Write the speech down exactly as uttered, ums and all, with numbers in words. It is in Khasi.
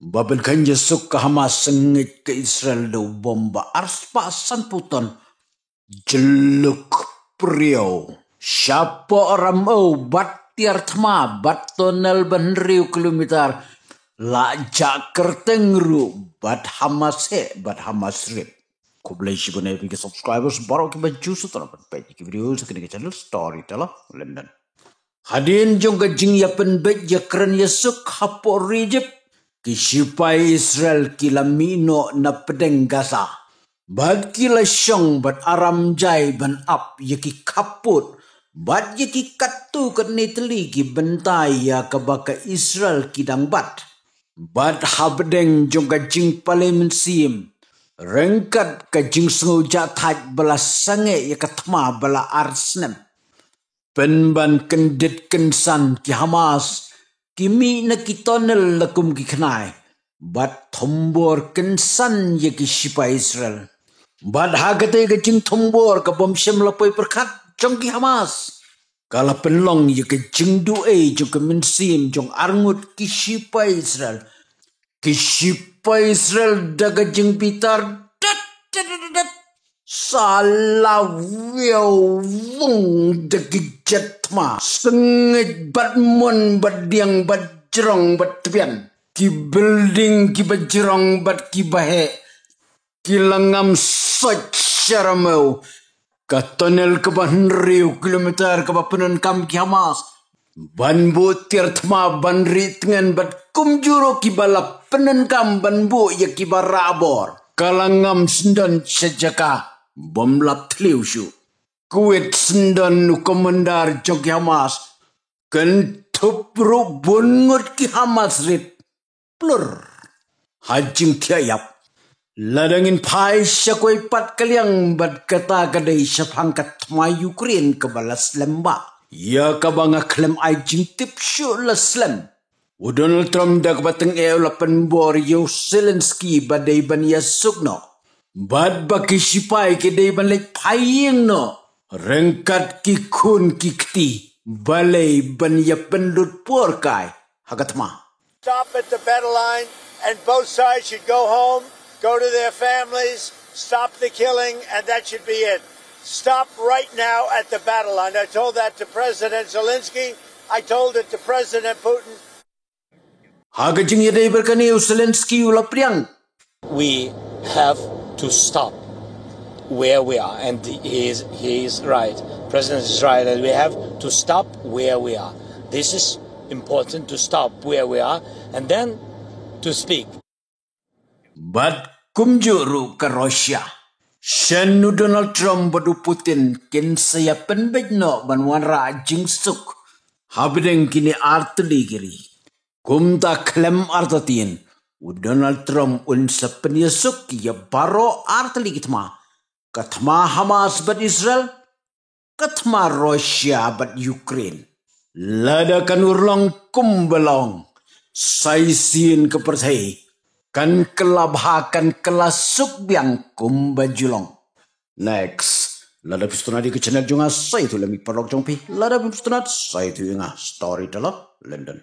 Ba pynkheiñ ïasuk ka Hamas sngewbha ka Israel da u bom ba arspah sanphew ton jylluk briew. Shapoh Ramew bad tiar thma bad tunnel ba hynriew kilometer la jah kyrteng ruh bad Hamas heh bad Hamas rit. Khublei shibun ïa phi ki subscribers baroh kiba ju sngewtynnat ban peit ki video sa kane ka channel Storyteller London. Hadien jong ka jingïapynbeit ïakren ïasuk hapoh ri Egypt, ki shipai Israel ki la mih noh na pdeng Gaza. Bad ki la shong bad aram jai ban ap ïa ki khappud bad ïa ki katto katne tylli ki bynta ïa kaba ka Israel ki dang bat. Bad hapdeng jong ka jingpalei mynsiem, ryngkat ka jingsngewjahthait ba la sangeh ïa ka thma ba la ar snem. Pynban kyndit kynsan ki Hamas ki mih na ki tunnel la kum ki khnai bad thombor kynsan ïa ki shipai Israel. Bad ha katei ka jingthombor ka bym shym la poi pyrkhat jong ki Hamas ka la pynlong ïa ka jingduh ei jong ka mynsiem jong arngut ki shipai Israel. Ki shipai Israel da ka jingbitar dat dat dat dat sa la wiaw wung da ki jet thma, sngewbha bad mon bad diang bad jrong bad tbian. Ki building kiba jrong bad kiba heh ki la ngam sait sha Ramew. Ka tunnel kaba hynriew kilometer kaba pyndonkam ki Hamas ban buh tiar thma ban rieh tngen bad kumjuh ruh kiba la pyndonkam ban buh ïa kiba rah bor ka la ngam sngewdon sha jaka bym lap thliew shuh. Kwah sngewdon u commander jong ki Hamas, kynthup ruh bun ngut ki Hamas rit plur ha jingthiah ïap. Lada ngin phai sha kawei pat ka liang bad kata ka dei shaphang ka thma Ukraine kaba la slem bha, ïa kaba nga khlem ai jingtip shuh la slem. U Donald Trump da kaba tyngeh u la pynbor ïa u Zelensky ba dei ban ïasuk noh bad ba ki shipai ki dei ban leit phai ïing noh ryngkat ki khun ki kti, balei ban ïa pynlut por kai ha ka thma. Stop at the battle line, and both sides should go home, go to their families, stop the killing, and that should be it. Stop right now at the battle line. I told that to President Zelensky. I told it to President Putin. Ha ka jingïadei bad kane u Zelensky u la pdiang. We have to stop where we are, and he is, he is right. President Israel, we have to stop where we are. This is important to stop where we are and then to speak. Bad kumjuh ruh ka Russia. Shen u Donald Trump bad u Putin kin sa ïa pynbeit noh ban wanrah jingsuk hapdeng kine artylli ki ri. Kumta khlem artatien u Donald Trump un sa pynïasuk ïa baroh artylli ki thma, ka thma Hamas bad Israel, ka thma Russia bad Ukraine. Lada kan urlong kumba long, sa shisien ka pyrthei kan kylla bha, kan kylla suk biang kumba ju long. Next, lada phi sngewtynnat ïa ka channel jong nga, sa ïathuh lem ïa ki paralok jong phi. Lada phim sngewtynnat, sa ïathuh ïa nga. Storyteller London.